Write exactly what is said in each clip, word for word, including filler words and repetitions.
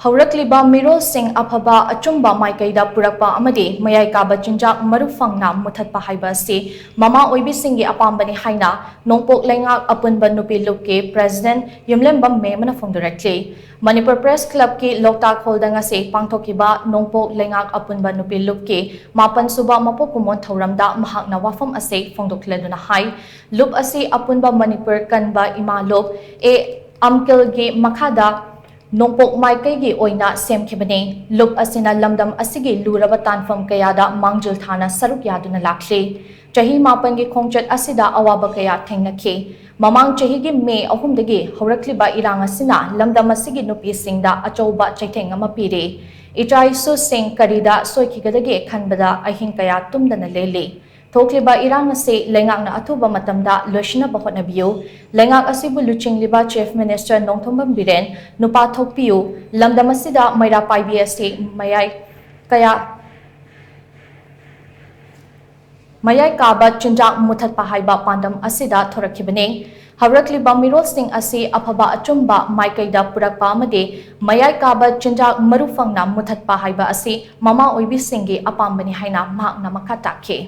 ꯍꯧꯔꯛꯂꯤꯕ ꯃꯤꯔꯣꯜꯁꯤꯡ ꯑꯐꯕ ꯑꯆꯨꯝꯕ ꯃꯥꯏꯀꯩꯗ ꯄꯨꯔꯛꯄ ꯑꯃꯗꯤ ꯃꯌꯥꯏ ꯀꯥꯕ ꯆꯤꯟꯖꯥꯛ ꯃꯔꯨ ꯐꯪꯅ ꯃꯨꯊꯠꯄ ꯍꯥꯏꯕ ꯑꯁꯤ ꯃꯃꯥ ꯑꯣꯏꯕꯤꯁꯤꯡꯒꯤ ꯑꯄꯥꯝꯕꯅꯤ ꯍꯥꯏꯅ ꯅꯣꯡꯄꯣꯛ ꯂꯩꯉꯥꯛ ꯑꯄꯨꯟꯕ ꯅꯨꯄꯤ ꯂꯨꯞꯀꯤ ꯄ꯭ꯔꯦꯁꯤꯗꯦꯟꯠ ꯌꯨꯝꯂꯦꯝꯕꯝ ꯃꯦꯃꯅ ꯐꯣꯡꯗꯣꯔꯛꯂꯤ꯫ ꯃꯅꯤꯄꯨꯔ ꯄ꯭ꯔꯦꯁ ꯀ꯭ꯂꯕꯀꯤ ꯂꯣꯛꯇꯥꯛ ꯍꯣꯜꯗ ꯉꯁꯤ ꯄꯥꯡꯊꯣꯛꯈꯤꯕ ꯅꯣꯡꯄꯣꯛ ꯂꯩꯉꯥꯛ ꯑꯄꯨꯟꯕ ꯅꯨꯄꯤ ꯂꯨꯞꯀꯤ ꯃꯥꯄꯟ ꯁꯨꯕ ꯃꯄꯣꯛ ꯀꯨꯝꯑꯣꯟ ꯊꯧꯔꯝꯗ ꯃꯍꯥꯛꯅ ꯋꯥꯐꯝ ꯑꯁꯤ ꯐꯣꯡꯗꯣꯛꯂꯗꯨꯅ ꯍꯥꯏ, ꯂꯨꯞ ꯑꯁꯤ ꯑꯄꯨꯟꯕ ꯃꯅꯤꯄꯨꯔ ꯀꯟꯕ ꯏꯃꯥ ꯂꯨꯞ ꯑꯦ ꯑꯝꯀꯤꯜꯒꯤ ꯃꯈꯥꯗ ꯅꯣꯡꯄꯣꯛ ꯃꯥꯏꯀꯩꯒꯤ ꯑꯣꯏꯅ ꯁꯦꯝꯈꯤꯕꯅꯤ꯫ ꯂꯨꯞ ꯑꯁꯤꯅ ꯂꯝꯗꯝ ꯑꯁꯤꯒꯤ ꯂꯨꯔꯕ ꯇꯥꯟꯐꯝ ꯀꯌꯥꯗ ꯃꯥꯡꯖꯤꯜ ꯊꯥꯅ ꯁꯔꯨꯛ ꯌꯥꯗꯨꯅ ꯂꯥꯛꯂꯤ꯫ ꯆꯍꯤ ꯃꯥꯄꯟꯒꯤ ꯈꯣꯡꯆꯠ ꯑꯁꯤꯗ ꯑꯋꯥꯕ ꯀꯌꯥ ꯊꯦꯡꯅꯈꯤ꯫ ꯃꯃꯥꯡ ꯆꯍꯤꯒꯤ ꯃꯦ ꯑꯍꯨꯝꯗꯒꯤ ꯍꯧꯔꯛꯂꯤꯕ ꯏꯔꯥꯡ ꯑꯁꯤꯅ ꯂꯝꯗꯝ ꯑꯁꯤꯒꯤ ꯅꯨꯄꯤꯁꯤꯡꯗ ꯑꯆꯧꯕ ꯆꯩꯊꯦꯡ ꯑꯃ ꯄꯤꯔꯤ꯫ ꯏꯆꯥ ꯏꯁꯨꯁꯤꯡ ꯀꯔꯤꯗ ꯁꯣꯏꯈꯤꯒꯗꯒꯦ ꯈꯟꯕꯗ ꯑꯍꯤꯡ ꯀꯌꯥ ꯇꯨꯝꯗꯅ ꯂꯦꯜꯂꯤ꯫ ꯊꯣꯛꯂꯤꯕ ꯏꯔꯥꯡ ꯑꯁꯤ ꯂꯩꯉꯥꯛꯅ ꯑꯊꯨꯕ ꯃꯇꯝꯗ ꯂꯣꯏꯁꯤꯟꯅꯕ ꯍꯣꯠꯅꯕꯤꯌꯨ꯫ ꯂꯩꯉꯥꯛ ꯑꯁꯤꯕꯨ ꯂꯨꯆꯤꯡꯂꯤꯕ ꯆꯤꯐ ꯃꯤꯅꯤꯁꯇꯔ ꯅꯣꯡꯊꯣꯝꯕꯝ ꯕꯤꯔꯦꯟ ꯅꯨꯄꯥ ꯊꯣꯛꯄꯤꯌꯨ꯫ ꯂꯝꯗꯝ ꯑꯁꯤꯗ ꯃꯩꯔꯥ ꯄꯥꯏꯕꯤ ꯑꯁꯤ ꯃꯌꯥꯏ ꯀꯌꯥ ꯃꯌꯥꯏ ꯀꯥꯕ ꯆꯤꯟꯖꯥꯛ ꯃꯨꯊꯠꯄ ꯍꯥꯏꯕ ꯄꯥꯟꯗꯝ ꯑꯁꯤꯗ ꯊꯣꯔꯛꯈꯤꯕꯅꯤ꯫ ꯍꯧꯔꯛꯂꯤꯕ ꯃꯤꯔꯣꯜꯁꯤꯡ ꯑꯁꯤ ꯑꯐꯕ ꯑꯆꯨꯝꯕ ꯃꯥꯏꯀꯩꯗ ꯄꯨꯔꯛꯄ ꯑꯃꯗꯤ ꯃꯌꯥꯏ ꯀꯥꯕ ꯆꯤꯟꯖꯥꯛ ꯃꯔꯨ ꯐꯪꯅ ꯃꯨꯊꯠꯄ ꯍꯥꯏꯕ ꯑꯁꯤ ꯃꯃꯥ ꯑꯣꯏꯕꯤꯁꯤꯡꯒꯤ ꯑꯄꯥꯝꯕꯅꯤ ꯍꯥꯏꯅ ꯃꯍꯥꯛꯅ ꯃꯈꯥ ꯇꯥꯈꯤ꯫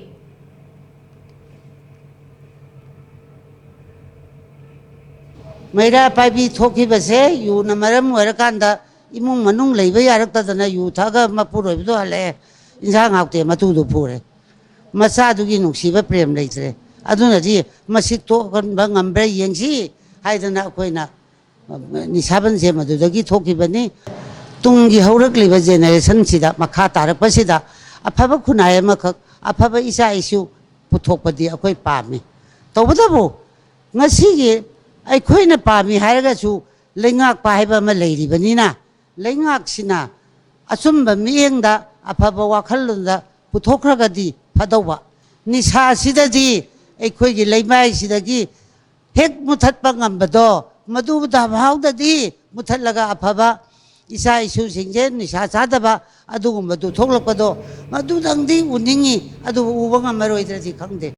ꯃꯩꯔꯥ ꯄꯥꯏꯕꯤ ꯊꯣꯛꯈꯤꯕꯁꯦ ꯌꯨꯅ ꯃꯔꯝ ꯑꯣꯏꯔꯀꯥꯟꯗ ꯏꯃꯨꯡ ꯃꯅꯨꯡ ꯂꯩꯕ ꯌꯥꯔꯛꯇꯗꯅ ꯌꯨ ꯊꯛꯑꯒ ꯃꯄꯨꯔꯣꯏꯕꯗꯣ ꯍꯜꯂꯛꯑꯦ, ꯏꯟꯁꯥꯡ ꯍꯥꯎꯇꯦ ꯃꯇꯨꯗꯣ ꯐꯨꯔꯦ꯫ ꯃꯆꯥꯗꯨꯒꯤ ꯅꯨꯡꯁꯤꯕ ꯄ꯭ꯔꯦꯝ ꯂꯩꯇ꯭ꯔꯦ꯫ ꯑꯗꯨꯅꯗꯤ ꯃꯁꯤ ꯇꯣꯛꯍꯟꯕ ꯉꯝꯕ꯭ꯔꯥ ꯌꯦꯡꯁꯤ ꯍꯥꯏꯗꯅ ꯑꯩꯈꯣꯏꯅ ꯅꯤꯁꯥꯕꯟꯁꯦ ꯃꯗꯨꯗꯒꯤ ꯊꯣꯛꯈꯤꯕꯅꯤ꯫ ꯇꯨꯡꯒꯤ ꯍꯧꯔꯛꯂꯤꯕ ꯖꯦꯅꯦꯔꯦꯁꯟꯁꯤꯗ, ꯃꯈꯥ ꯇꯥꯔꯛꯄꯁꯤꯗ ꯑꯐꯕ ꯈꯨꯟꯅꯥꯏ ꯑꯃꯈꯛ, ꯑꯐꯕ ꯏꯆꯥ ꯏꯁꯨ ꯄꯨꯊꯣꯛꯄꯗꯤ ꯑꯩꯈꯣꯏ ꯄꯥꯝꯃꯤ꯫ ꯇꯧꯕꯇꯕꯨ ꯉꯁꯤꯒꯤ ꯑꯩꯈꯣꯏꯅ ꯄꯥꯝꯃꯤ ꯍꯥꯏꯔꯒꯁꯨ ꯂꯩꯉꯥꯛꯄ ꯍꯥꯏꯕ ꯑꯃ ꯂꯩꯔꯤꯕꯅꯤꯅ, ꯂꯩꯉꯥꯛꯁꯤꯅ ꯑꯆꯨꯝꯕ ꯃꯤꯠꯌꯦꯡꯗ, ꯑꯐꯕ ꯋꯥꯈꯜꯂꯣꯟꯗ ꯄꯨꯊꯣꯛꯈ꯭ꯔꯒꯗꯤ ꯐꯗꯧꯕ꯫ ꯅꯤꯁꯥꯁꯤꯗꯗꯤ ꯑꯩꯈꯣꯏꯒꯤ ꯂꯩꯃꯥꯏꯁꯤꯗꯒꯤ ꯍꯦꯛ ꯃꯨꯊꯠꯄ ꯉꯝꯕꯗꯣ, ꯃꯗꯨꯗ ꯐꯥꯎꯗꯗꯤ ꯃꯨꯊꯠꯂꯒ ꯑꯐꯕ ꯏꯆꯥ ꯏꯁꯨꯁꯤꯡꯁꯦ ꯅꯤꯁꯥ ꯆꯥꯗꯕ ꯑꯗꯨꯒꯨꯝꯕꯗꯨ ꯊꯣꯛꯂꯛꯄꯗꯣ, ꯃꯗꯨꯗꯪꯗꯤ ꯎꯅꯤꯡꯉꯤ꯫ ꯑꯗꯨꯕꯨ ꯎꯕ ꯉꯝꯃꯔꯣꯏꯗ꯭ꯔꯗꯤ ꯈꯪꯗꯦ꯫